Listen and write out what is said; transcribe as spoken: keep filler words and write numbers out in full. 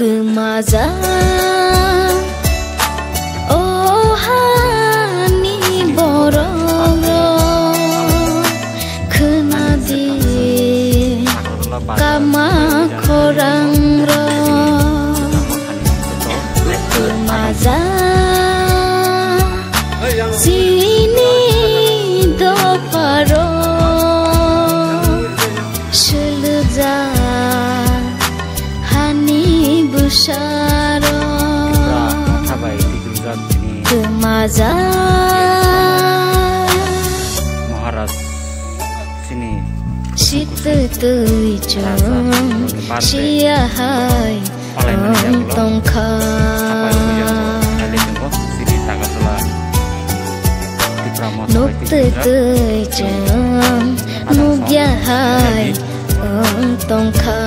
Kwmaja o hani borok rok, khwnadi kama khorang rok. Kwmaja chini doparo swlwjak hani bwsaro. Kwmaja Maharaj chini sitwtwi chwng siya hai wng tongkha. Nuktwtwi chwng nukya hai wng tongkha.